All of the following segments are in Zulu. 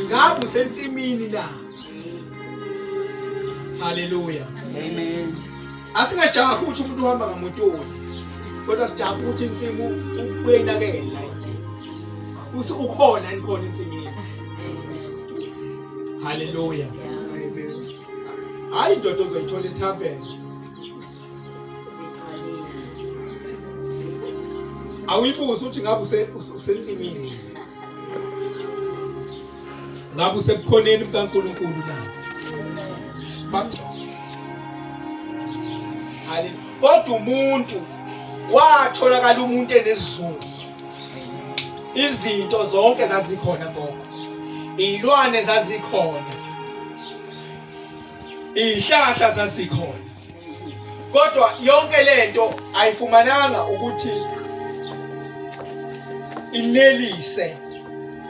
Ngabe usensimini na? Haleluya. Amen. Asingajahi ukuthi umuntu uhamba ngamotoni. Kodwa sijaha ukuthi insimu uyayinakekela insimu. Uthi ukhona nikhona insimini. Haleluya. Hayi indoda ozoyithola etavern. Awuyibuzi ukuthi ngabe usensimini. Ngabe usebukhoneni bukaNkulunkulu na? Haleluya. Kodwa umuntu watholakala umuntu enesizungu. Izinto zonke zazikhona gogo. Izilwane zazikhona. Izihlahla zazikhona. Kodwa yonke lento ayifumananga ukuthi inelise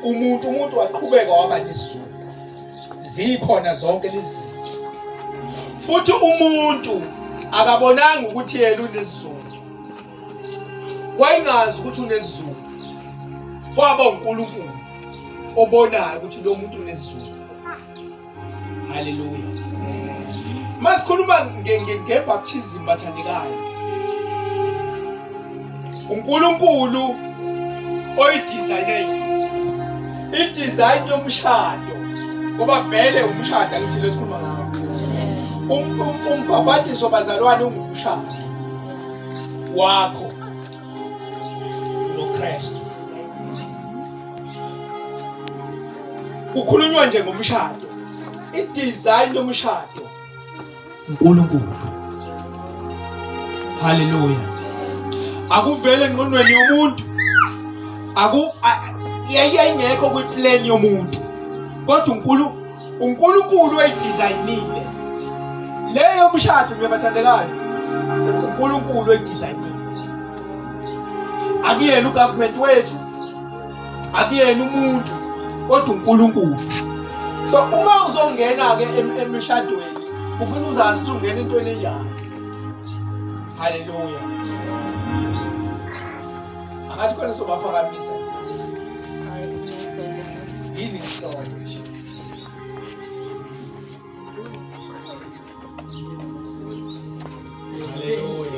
umuntu. Umuntu waqhubeka waba nesizungu. Zikhona zonke lezi zinto. Futhi umuntu akabonanga ukuthi yena unesizungu. Wayengazi ukuthi unesizungu. Kwaba uNkulunkulu obonayo ukuthi lo muntu unesizungu. Haleluya. Masikhuluma ngebaptism bathandekayo. uNkulunkulu oyidizayine idesign yomshado ngoba vele umshado angithi lesikhuluma ngawo. Umbhabhadiso bazalwane ungumshado wakho noKristu. Kukhulunywa nje ngomshado, idesign yomshado uNkulunkulu. Haleluya. Akuvele engqondweni yomuntu, aku yayingekho kwiplan yomuntu, kodwa uNkulunkulu wayidesignile leyo mshado nje bathandekayo. uNkulunkulu wayidesignile, akuyena ugovernment wethu, akuyena umuntu, kodwa uNkulunkulu. So uma uzongena ke emshadweni ufuna uzazi ukuthi ungena entweni enjani. Haleluya. Angathi khona sobaphakamisa yini ngisolo nje. Haleluya.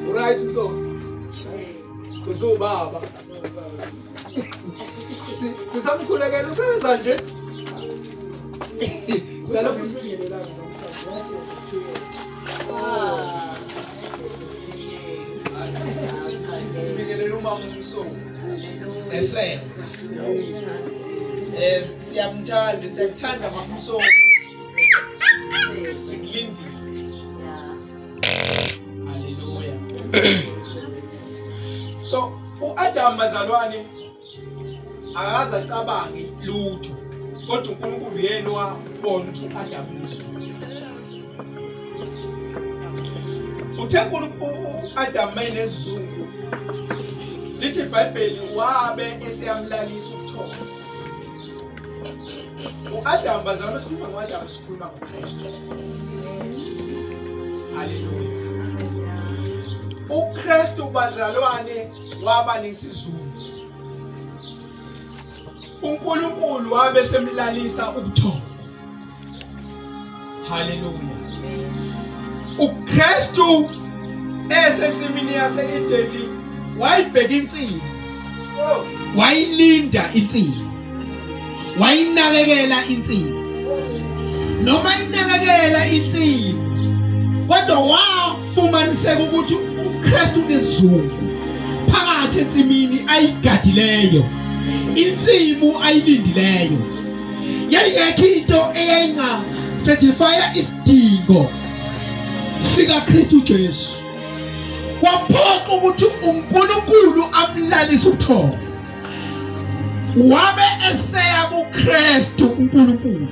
Uright mso. Uzubaba. Sisamkhulekela usenza nje. Salokhu sibingelelana Sibingelela umama uMso. Esenza. Siyamthanda, siyakuthanda mama uMso. Sikulindile. Haleluya. So uAdam bazalwane akaze acabange lutho, kodwa uNkulunkulu yena wabona ukuthi uAdam unezulu. Uthe uAdam mayenesizungu, lithi iBhayibheli wabe eseyamlalisa ubuthongo. U-Adam bazalwane, sikhuluma ngo-Adam, sikhuluma ngoKristu. Haleluya. UKristu bazalwane waba nesizungu. uNkulunkulu wabe semlalisa ubuthongo. Haleluya. uKristu esensimini yase-Edeni wayibheka insimi, wayilinda insimi, wayinakekela insimi. Noma inakekela insimi, kodwa wafumaniseka ukuthi uKristu unesizungu phakathi ensimini ayigadileyo, insimu ayilindileyo. Yayingekho into eyayinga certifya isidingo sikaKristu Jesu. Kwaphoqa ukuthi uNkulunkulu amlalise ubuthongo, wabe eseya kuKristu uNkulunkulu.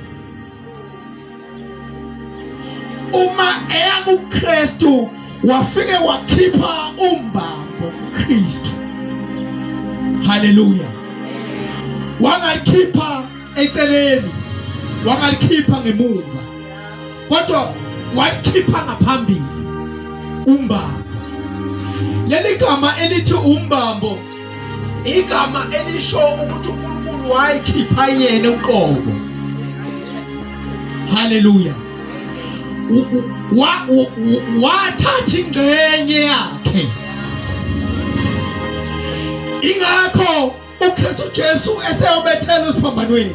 Uma eya kuKristu wafike wakhipha umbambo kuKristu. Haleluya. Wangalikhipha eceleni, wangalikhipha ngemuva, kodwa walikhipha ngaphambili umbambo. Leli gama elithi umbambo igama elisho ukuthi uNkulunkulu uNkulunkulu wayikhipha yena uqobo. Haleluya. Wathatha ingxenye yakhe. Ingakho uKristu Jesu eseyobethela esiphambanweni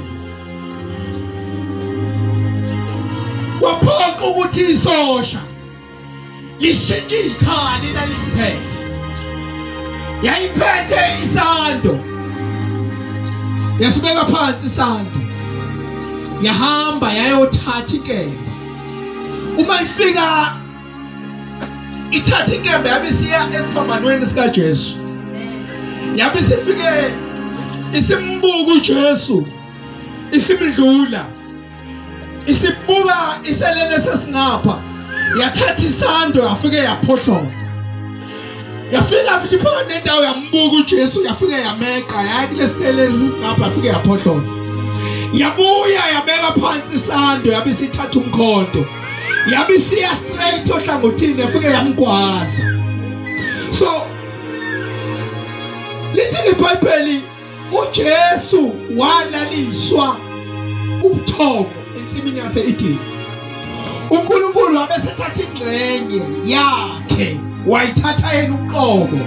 kwaphoqa ukuthi isosha lishintshe izikhali laliphethe yayiphethe isando yasibeka phansi isando yahamba yayothatha inkemba uma ifika ithatha inkemba yabe isiya esiphambanweni sikaJesu yabe isifike isimbuka uJesu isimdlula isibuka iselele sesingapha yathatha isando yafike yaphohloza yafika futhi phakathi nendawo yambuka uJesu yafike yameqa yaya kulesele sesingapha yafike yaphohloza yabuya yabeka phansi isando yabe isithatha umkhonto yabe isiya straight ohlangothini yafike yamgwaza so lithi iBhayibheli uJesu walaliswa ubuthongo ensimini yase-Edeni. uNkulunkulu wabe sethatha ingxenye yakhe wayithatha yena uqobo.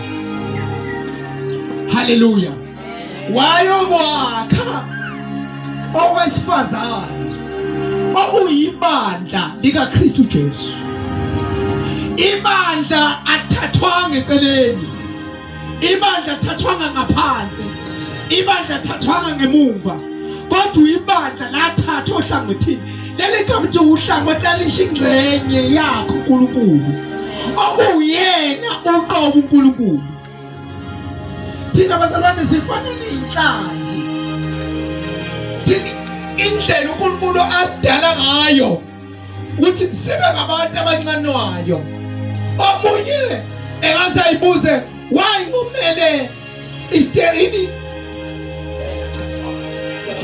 Haleluya. Wayokwakha owesifazane okuyibandla likaKristu Jesu. Ibandla athathwanga eceleni. Ibandla thathwanga ngaphansi, ibandla thathwanga ngemumva, kodwa ibandla lathathwa ohlangothini. Leli gama ukuthi uhlangothi lalisho ingxenye yakhe uNkulunkulu, okuwuyena uqobo uNkulunkulu. Thina bazalwane sifana ney'nhlanzi. Thina indlela uNkulunkulu asidala ngayo ukuthi sibe ngabantu abancanwayo omunye engase ayibuze why ngomele isterini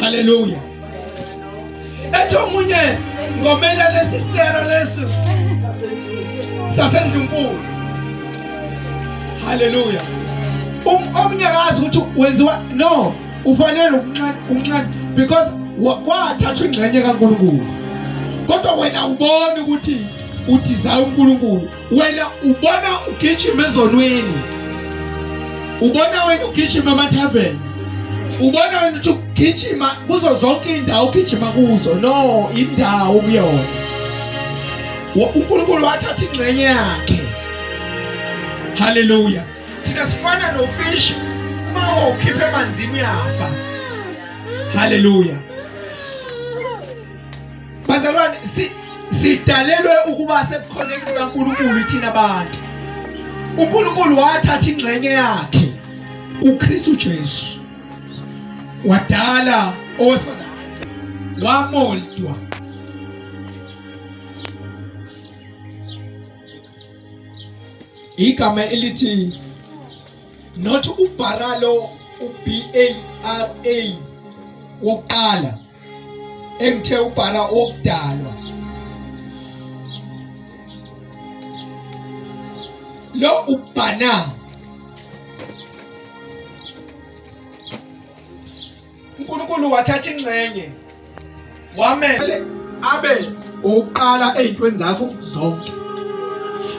haleluya ethi omunye ngomele lesi stera lesi sasendlunkulu haleluya um, omunye akazi ukuthi wenziwa no ufanele ukunxana because kwathathwa ingxenye kaNkulunkulu kodwa wena ubona ukuthi udesire uNkulunkulu wena ubona ugijima ezonweni ubona wena ugijima emathaveni ubona wena ukuthi ugijima kuzo zonke indawo ugijima kuzo no indawo kuyona uNkulunkulu wathatha ingxenye yakhe haleluya thina sifana nofish uma ukhipha emanzini uyafa haleluya bazalwane si sidalelwe ukuba sebukhoneni bukaNkulunkulu thina abantu uNkulunkulu wathatha ingxenye yakhe kuKristu Jesu wadala owesifazane wamoldwa igama elithi not ubharalo u-B A R A wokuqala engithe ubhara wokudalwa lo ubhana uNkulunkulu wathatha ingxenye wamele abe owokuqala ey'ntweni zakho zonke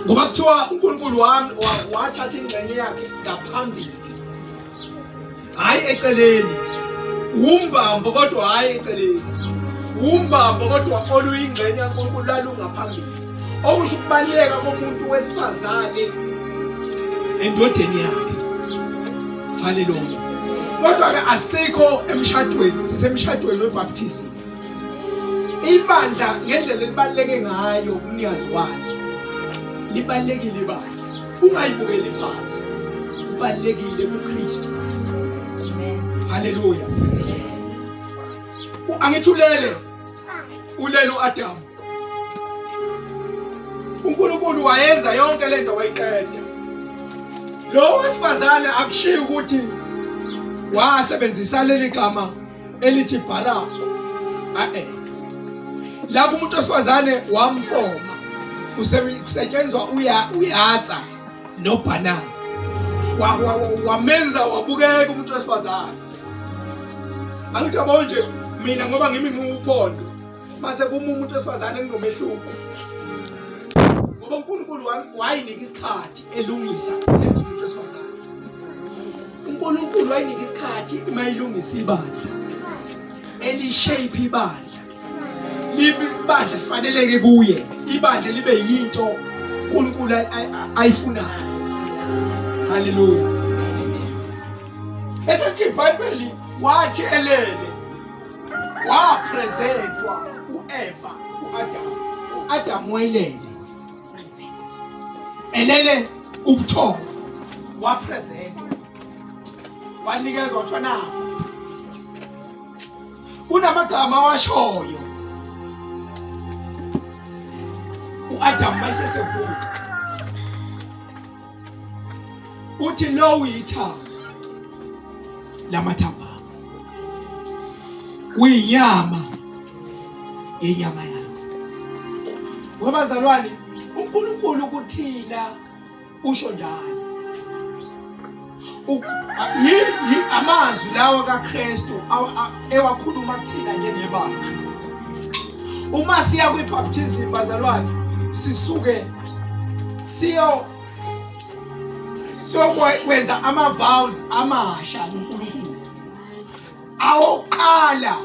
ngoba kuthiwa uNkulunkulu wami wathatha ingxenye yakhe ngaphambili hhayi eceleni wumbambo kodwa hhayi eceleni wumbambo kodwa oluyingxenye kaNkulunkulu lalungaphambili okusho ukubaluleka komuntu wesifazane endodeni yakhe haleluya kodwa ke asikho emshadweni sisemshadweni webaptism ibandla ngendlela elibaluleke ngayo kumnikazi walo libalulekile ibandla ungayibukeli phansi ubalulekile kuKristu haleluya angithi ulele ulele uAdamu uNkulunkulu wayenza yonke lento wayiqeda lo wesifazane akushiyi ukuthi wasebenzisa leli gama elithi bara ae lapho umuntu wesifazane wamfoma kusetshenzwa uya uyatsa nobhanana wamenza wabukeka umuntu wesifazane. Angithi yabo nje mina ngoba ngimi ngiwuphondo mase kuma umuntu wesifazane kunomehluko. Ngoba uNkulunkulu wayinika isikhathi elungisa enza umuntu wesifazane. uNkulunkulu wayinika isikhathi uma ilungisa ibandla. Elishape ibandla. Libe ibandla lifaneleke kuye. Ibandla libe yinto uNkulunkulu ayifunayo. Haleluya. Esethi iBhayibheli wathi elele wapresentwa uEva kuAdam. UAdam wayelele. Elele ubuthongo wapresentwa. Wanikezwa wathiwa nakho. Kunamagama awashoyo. uAdam mayesesevuka uthi lo uyithambo lamathamba uyinyama yenyama yami. Webazalwane, uNkulunkulu kuthina usho njalo. Amazwi lawa kaKristu ewakhuluma kuthina njengebandla. Uma siya kwi-baptism bazalwane, sisuke siyo siyokwenza ama-vows amasha kuNkulunkulu. Awokuqala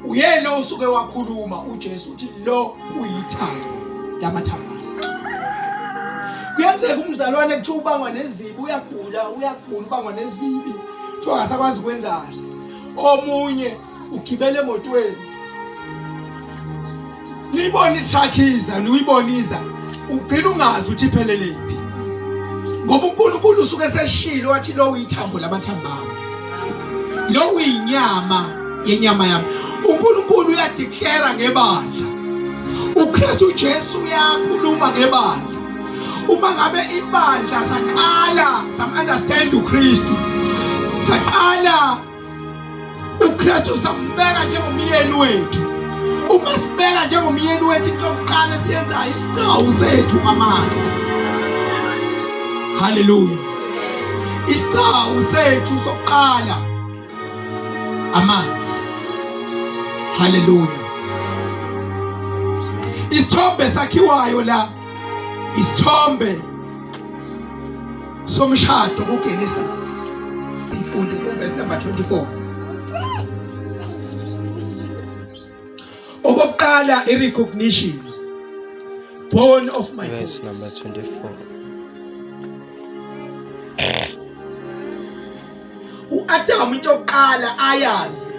uyena osuke wakhuluma uJesu uthi lo uyithambo lamathambo. Kuyenzeka umzalwane kuthiwa ubangwa nezibi uyagula uyagula ubangwa nezibi kuthiwa akasakwazi ukwenzani. Omunye ugibele emotweni niyibona itruck iza niyibona iza ugcina ungazi ukuthi iphelele phi ngoba uNkulunkulu usuke eseshilo wathi lo uyithambo lamathambo ami lo uyinyama yenyama yami. uNkulunkulu uyadeclare ngebandla, uKristu Jesu uyakhuluma ngebandla. Uma ngabe ibandla saqala sam understand uKristu, saqala uKristu sambeka njengomyeni wethu. Uma sibeka njengomyeni wethu, into yokuqala esiyenzayo isigcawu sethu amanzi. Haleluya! Isigcawu sethu sokuqala amanzi. Haleluya! Isithombe sakhiwayo la, isithombe somshado kuGenesis. Sifunde kuverse number 24. Okokuqala i-recognition, born of my verse number 24. U-Adamu into yokuqala ayazi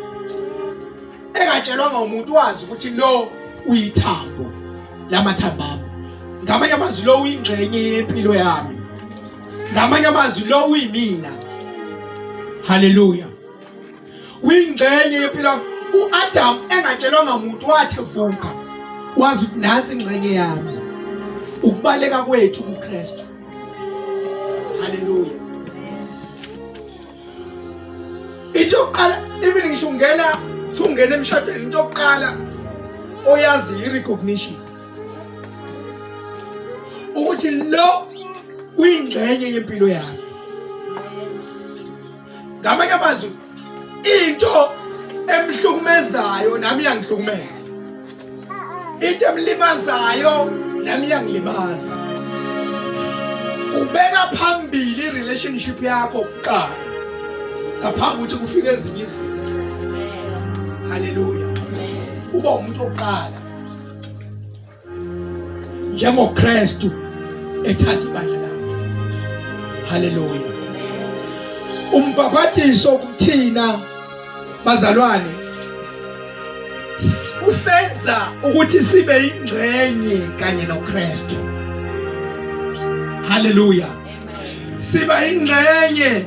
engatshelwanga umuntu, wazi ukuthi lo uyithambo lamathambo ami. Ngamanye amazwi lo uyingxenye yempilo yami, ngamanye amazwi lo uyimina. Haleluya, uyingxenye yempilo. U-Adam engatshelwanga muntu wathi vuka, wazi ukuthi nansi ingxenye yami, ukubaleka kwethu kuKristu. Haleluya. Into yokuqala, even ngisho ungena kuthiwa ungena emshadweni, into yokuqala oyazi i-recognition ukuthi lo uyingxenye yempilo yami. Ngamanye amazwi, into emhlukumezayo nami iyangihlukumeza, into emlimazayo nami iyangilimaza. Ubeka phambili i-relationship yakho kuqala ngaphambi ukuthi kufike ezinye izinto. Haleluya. Uba umuntu wokuqala njengoKristu ethanda ibandla lakhe. Haleluya. Umbhabhatiso kuthina bazalwane usenza ukuthi sibe ingxenye kanye noKristu. Haleluya. Siba ingxenye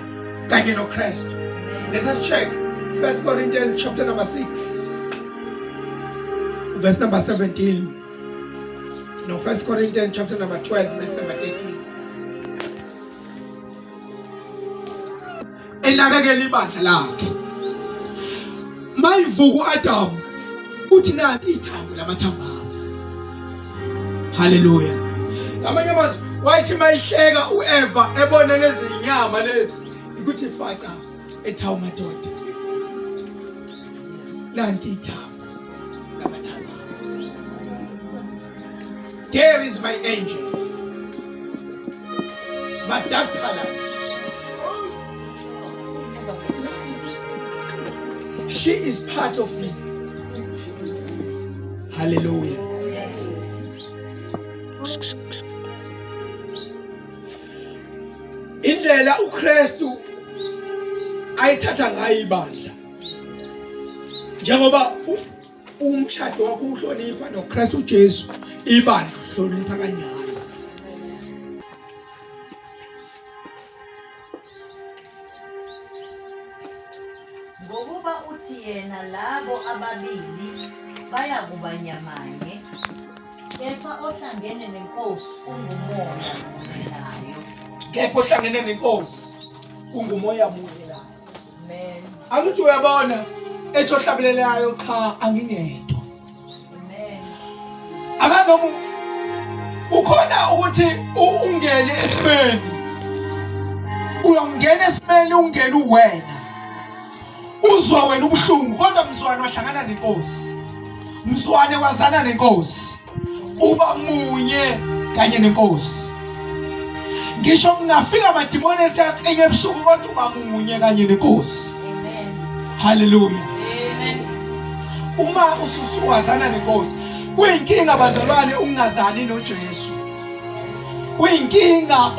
kanye noKristu. Let us check 1 Corinthians chapter number 6 verse number 17. No, 1 Corinthians chapter number 12 verse number 13. Enakekela ibandla lakhe. Mayivuka uAdam uthi nanti ithambo lamathambo. Haleluya. Ngamanye amazwi wayethi mayihleka uEva ebone lezi nyama lezi ukuthi faca ethawu madoda. Nanti ithambo lamathambo. There is my angel. My dark colored. She is part of me. Hallelujah. Indlela uKristu ayithatha ngayo ibandla. Njengoba umshado wakho uhlonipha noKristu Jesu, ibandla uhlonipha kanjalo. Ngokuba uthi yena labo ababili bayakuba nyamanye, kepha ohlangene nenkosi ungumoya munye nayo. Kepha ohlangene nenkosi ungumoya munye nayo. Amen. Angithi uyabona ethi ohlabelelayo cha angingedwa. Amen. Akanoma ukhona ukuthi ungene esimeni. Uyongena esimeni ungene uwena. Uzwa wena ubuhlungu kodwa mzwane wahlangana nenkosi. Mzwane wazana nenkosi. Uba munye kanye nenkosi. Ngisho kungafika amadimoni ethi aklinye ebusuku kodwa uba munye kanye nenkosi. Amen. Hallelujah. Amen. Uma ususuwazana nenkosi, kuyinkinga bazalwane ungazani noJesu. Kuyinkinga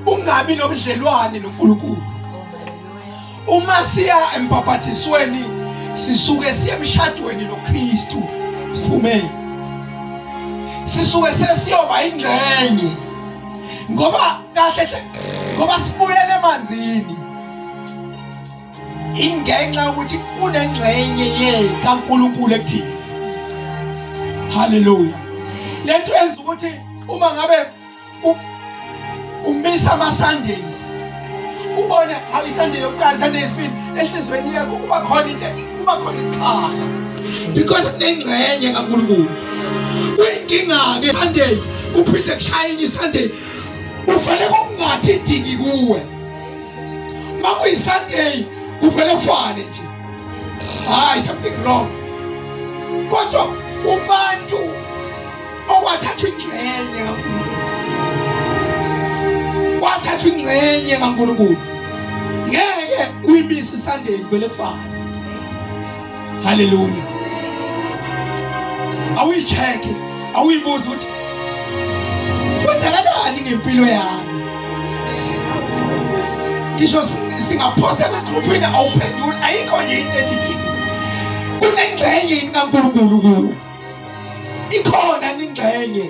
ungabi nobudlelwane noNkulunkulu. Uma siya embhabhadisweni sisuke siye emshadweni noKristu siphume. Sisuke sesiyoba ingxenye. Ngoba kahle ngoba sibuyele emanzini. Ingenxa yokuthi kunengxenye ye kaNkulunkulu ekuthini. Hallelujah. Lento yenza ukuthi uma ngabe umisa ama Sundays ubone hawu iSunday yokuqala iSunday yesibili enhlizweni yakho kuba khona into kuba khona isikhala because kunengxenye kaNkulunkulu. Kuyinkinga ke Sunday uphinde kushaye enye iSunday uvele kungathi idingi kuwe. MakuyiSunday kuvele kufane nje. Hayi something wrong. Kodwa kubantu okwathathwa ingxenye kaNkulunkulu kwathathwa ingxenye kaNkulunkulu ngeke uyibise iSunday kuvele kufane. Haleluya. Awuyicheck, awuyibuza ukuthi kwenzakalani ngempilo yami. Ngisho singaphosta egroupini awuphenduli, ayikho nje into ethi diki. Kunengxenye yini kaNkulunkulu kuwe? Ikhona ingxenye.